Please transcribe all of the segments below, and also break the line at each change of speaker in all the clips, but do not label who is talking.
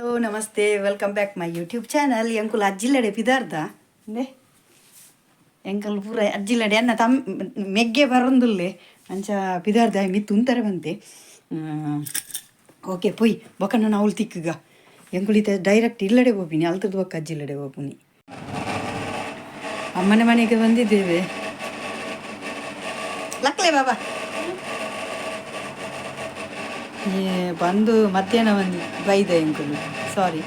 Hello namaste, welcome back my YouTube channel. ಎಂಕುಲು ಅಜ್ಜಿಲ್ಲಡೆ ಪಿದಾರ್ದ ಇಂದೆ ಎಂಕಲ್ ಪೂರ ಅಜ್ಜಿಲ್ಲಡೆ ಅನ್ನ ತಮ್ ಮೆಗ್ಗೆ ಬರೊಂದುಲ್ಲೆ ಅಂಚ ಪಿದಾರ್ದ ಮಿತ್ತು ಉಂತಾರೆ ಬಂತೆ. ಓಕೆ ಪೊಯ್ ಬೊಕ ನಾನು ಅವಳು ತಿಕ್ಕುಗ. ಎಂಕುಲು ಇತ್ತೆ ಡೈರೆಕ್ಟ್ ಇಲ್ಲಡೆ ಪೋಪಿನಿ, ಅಲ್ತದ್ದು ಬೊಕ್ಕ ಅಜ್ಜಿಲ್ಲಡೆ ಪೋಪುನಿ. ಅಮ್ಮನ ಮನೆಗೆ ಬಂದಿದ್ದೇವೆ. ಲಕ್ಲೆ ಬಾಬಾ. ಬಂದು ಮಧ್ಯಾಹ್ನ ಬಂದು ಬೈದ ಎಂಕುಲು, ಸಾರಿ,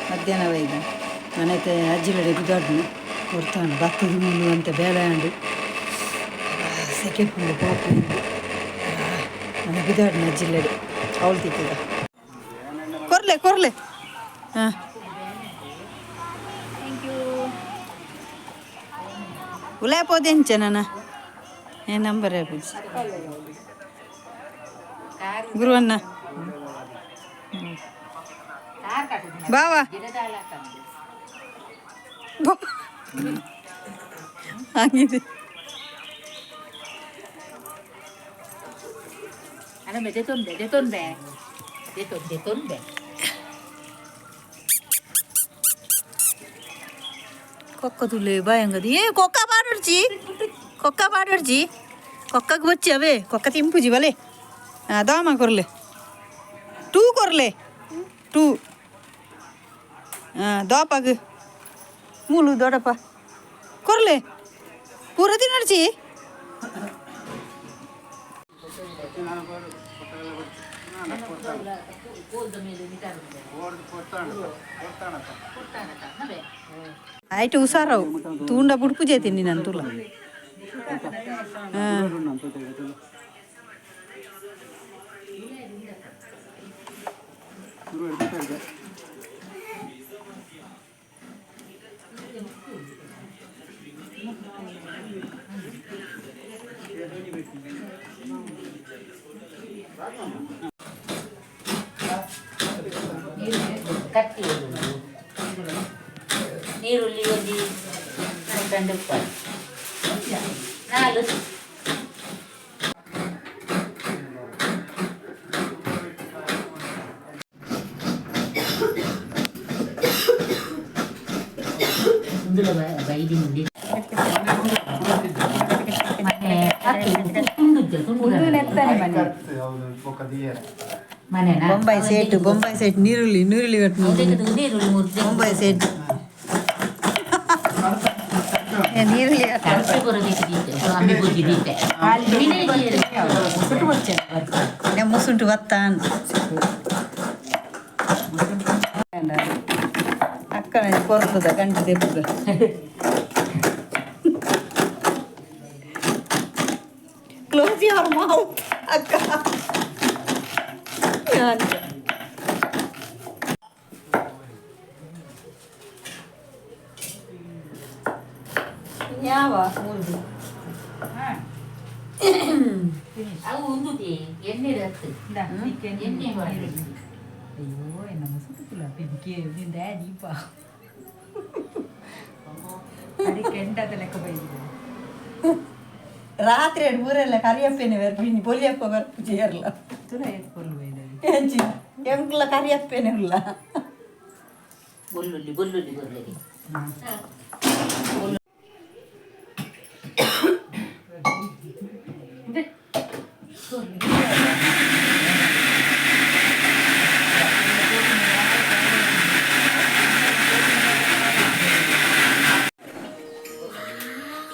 ಮಧ್ಯಾಹ್ನ ಬೈದ. ಮನೆತೆ ಅಜ್ಜಿಲಡೆ ಬಿದಾಡ್ನು ಕೊರ್ತಾನು ಬತ್ತದ ಮುಳ್ಳು ಅಂತ ಬೇಳೆ ಆಂಡು ಸೆಕೆ ಪುಂಡು ಪೋಪು. ನನ್ನ ಬಿದಾಡ್ನ ಅಜ್ಜಿಲ್ಲಡೆ ಅವಳು ತಿಕ್ಕದ. ಕೊರ್ಲೆ ಕೊರ್ಲೆ. ಹಾಂ, thank you. ಉಲಾಪೋದೆಂಚ ನನ್ನ ಏ ನಂಬರ್ ಪೂಜಿ ಗುರುವಣ್ಣ ಬಾವಾ ಆಗಿದೆ.
ದೇತೊಂದೆ ದೇತೊಂದೆ ದೇತೊಂದೆ ತೊಂದೆ.
ಕೊಕ್ಕ ತುಲೆ ಬಾಯಂಗದಿ. ಏ ಕೊಕ್ಕ ಪಾಡೊಡ್ಚಿ, ಕೊಕ್ಕ ಪಾಡೊಡ್ಚಿ, ಕೊಕ್ಕಕ್ಕೆ ಬಚ್ಚಿ ಅವೇ ಕೊಕ್ಕ ತಿಂಪುಜಿ ಬಲೆ. ದಾಮ ಕೊರ್ಲೆ, ಟೂ ಕೊರ್ಲೆ, ಟೂ. ಹಾಂ, ದೋಪಾಗ ಮೂಲು ದೊಡ್ಡಪ್ಪ ಕೊರ್ಲೆ. ಪೂರ ತಿನ್ನಡ್ಚಿ. ಆಯ್ತು, ಹುಷಾರವು ತೂಂಡ ಬುಡ್ಪು ತಿನ್ನಿ ನಾನು ತುಲ. ಹಾಂ,
ಕಟ್ಟಿ ನೀರುಳ್ಳಿ ಒಂಜಿ 2 ಉಪ್ಪು ನಾಲು. ಇಂದುಲ ಬೈದಿ ಮುಂದೆ ಮನೆ.
ಬೊಂಬಾಯಿ ಸೇಟ್, ಬೊಂಬಾಯಿ ಸೇಟ್. ನೀರುಳ್ಳಿ ನೀರುಳ್ಳಿ ಕಟ್. ಬೊಂಬಾಯಿ ಸೇಟ್ ನೀರುಳ್ಳಿ. ಮುಸುಂಟು ಬತ್ತಾನ್ ಅಕ್ಕನ ಕೊರ್ತದ ಗಂಟು ದೆಪ್ಪುಗ. ಕ್ಲೋಸ್ your mouth ಅಕ್ಕ. ಯಾವ ಮೂರ್ದು?
ಅವು ಉಂದುದೆ ಎಣ್ಣೆ ರತ್ತು ಎಣ್ಣೆ ಮಾಡಿ.
ಅಯ್ಯೋ, ಎನ್ನ ಮುಸುಕುಲ್ಲ ಬೆಂಕಿ ದೀಪ ಅಡಿ ಕೆಂಡದ ಲೆಕ್ಕ ಬೈದಿದೆ.
ರಾತ್ರಿ ಊರೆಲ್ಲ ಕರಿಯಪ್ಪೇನೆ ಬರ್ಪಿನಿ, ಪೊಲಿಯಪ್ಪ ಬರ್ಪು ചേರ್ಲ.
ತುರ ಏತ್ ಪೊರ್ಲು ಬೈದವಿ.
ಎಂಚಿ ಎಂಕ್ಲ ಕರಿಯಪ್ಪೇನೆ ಉಲ್ಲ.
ಬೊಲ್ಲುಳ್ಳಿ ಬೊಲ್ಲುಳ್ಳಿ ಬೊಲ್ಲುಳ್ಳಿ.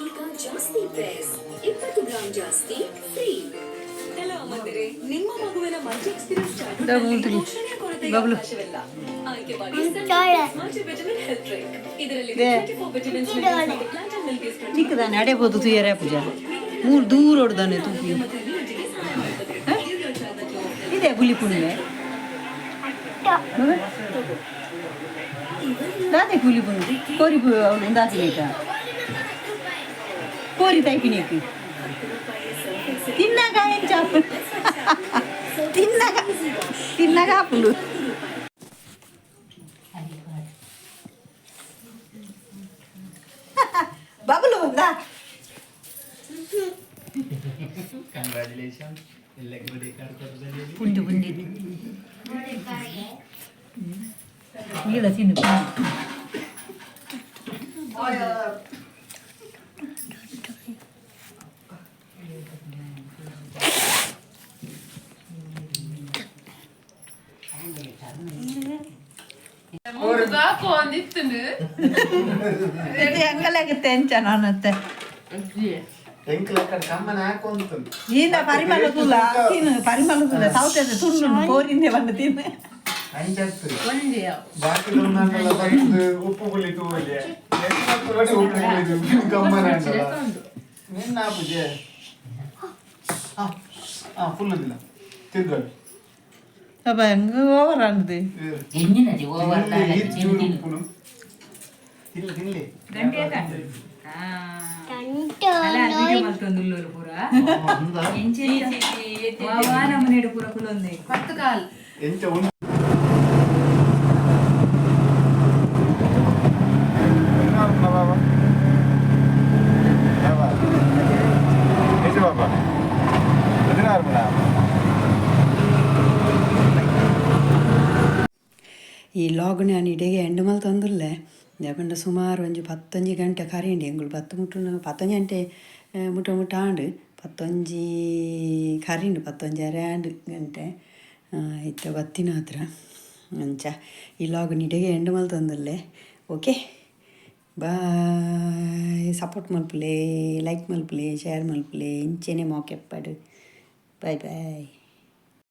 ಈಗ ಜಾಸ್ತಿ ಪ್ರೆಸ್ 20 ಗ್ರಾಂ ಜಾಸ್ತಿ ಫ್ರೀ. ನಿಮ್ಮ ಮಗುವಿನ ಮಲ್ಟಿ ಎಕ್ಸ್ಪೀರಿಯನ್ಸ್ ಪೋಷಣೆಯ ಕೊರತೆಗೆ ಅವಕಾಶವಿಲ್ಲ. ಆಯ್ಕೆ ಮಾಡಿ ಮಲ್ಟಿವಿಟಮಿನ್ ಹೆಲ್ತ್ ಡ್ರಿಂಕ್. ಇದರಲ್ಲಿ 24 ವಿಟಮಿನ್ಸ್ ಮತ್ತು ಪ್ಲಾಂಟ್ ಮಿಲ್ಕ್.
ನಿಕ್ಕದಾನೆ ಅಡೆಬೋದು ತುಯರೆ ಪೂಜಾ ಮೂರು ದೂರ ಹೊಡ್ದಾನೆ ತೂಪಿ.
ಇಮ್ಯುನಿಟಿಗೆ ಸಹಾಯ ಮಾಡುತ್ತದೆ.
ಇದೆ ಗುಲಿ ಪುಣ್ಮೆ ದಾದೆ ಗುಲಿ ಪುಣ್ಮೆ ಕೋರಿ ಅವಳು ಉಂದಾತಿನೇಕ ಕೋರಿ ತೈಪಿನೇಕು ತಿನ್ನಾಗ ಎಂಚ ತಿನ್ನಾಗ ತಿನ್ನಾಗ ಆಪುಂಡು. ಬಬಲು ದಾ.
ಕಂಗ್ರ್ಯಾಚುಲೇಷನ್ಸ್. ಎಲ್ಲರಿಗೂ ಬೇಕಾದ.
ಪುಂಡು ಪುಂಡಿ.
ಈಳ ತಿನ್ನು.
ಎಂಗಲಾಗುತ್ತೆ ಎಂಚ ನಾನತ್ತೆ.
ಎಂಕ್ಲ ಕಮ್ಮನ ಹಾಕೊಂತು.
ಈಂದ ಪರಿಮಳ ತುಲ ತಿನ್ನು, ಪರಿಮಳ ತುಲ ಸೌತೆ ತುಂಡು ಕೋರಿಂದೆ ಬಂದು ತಿನ್ನು.
ಅಂಚಾಗ್ತದೆ. ಬಾಕಿ ಒಂದಾಂಡಲ ತೆಗ್ದು ಉಪ್ಪು ಪುಳಿ ತೂವಲಿ, ಉಪ್ಪು ಪುಳಿ ಗಮ್ಮನ ಅಂಡಲ ನಿನ್ನ ಪೂಜೆ. ಹಾ, ಫುಲ್ ಇಲ್ಲ, ತಿರ್ಗಾಡು.
ಅಪ್ಪ, ಹೆಂಗ ಓವರ್ ಆನದು.
ಎಂಜಿನದಿ ಓವರ್.
ಚೂರು ಉಪ್ಪುನು ತಿನ್ಲಿ, ತಿನ್ಲಿ.
ಗಂಟೆ ಅಲ್ಲ, ವಿಡಿಯೋ ಮಲ್ತೊಂದು ಉಲ್ಲೋಲು ಪೂರ. ವಾ ನಮ್ಮನೇಡು ಪೂರ ಕುಲೊಂದೆ.
ಎಂಚ ಉಂಡು ಬಾಬಾ? ಬಾಬಾ, ನಿಜ ಬಾಬಾ, 16 ಮಣ.
ಈ ಲಾಗ್ ನಾನು ಇಡೆಗೆ ಎಂಡ್ ಮಲ್ತೊಂದುಲ್ಲೆ. ದಾಯೆಪಂಡ ಸುಮಾರು ಒಂಜಿ ಪತ್ತೊಂಜಿ ಗಂಟೆ ಕರಿಂಡಿ ಎಂಕುಲು. ಪತ್ತು ಮುಟ್ಟುನ, ಪತ್ತೊಂಜಿ ಗಂಟೆ ಮುಟ್ಟ ಮುಟ್ಟ ಆಂಡ್. ಪತ್ತೊಂಜಿ ಕರಿಂಡು, ಪತ್ತೊಂಜಿ ಆಂಡ್ ಗಂಟೆ. ಇತ್ತೆ ಬತ್ತಿನ ಹತ್ರ. ಅಂಚ ಈ ಲಾಗ್ ಇಡೆಗೆ ಎಂಡ್ ಮಲ್ತೊಂದುಲ್ಲೆ. Okay, bye. ಸಪೋರ್ಟ್ ಮಲ್ಪುಲೆ, ಲೈಕ್ ಮಲ್ಪುಲೆ, ಶೇರ್ ಮಲ್ಪುಲೆ. ಇಂಚೆನೆ ಮೋಕೆಪ್ಪಡು. Bye boy.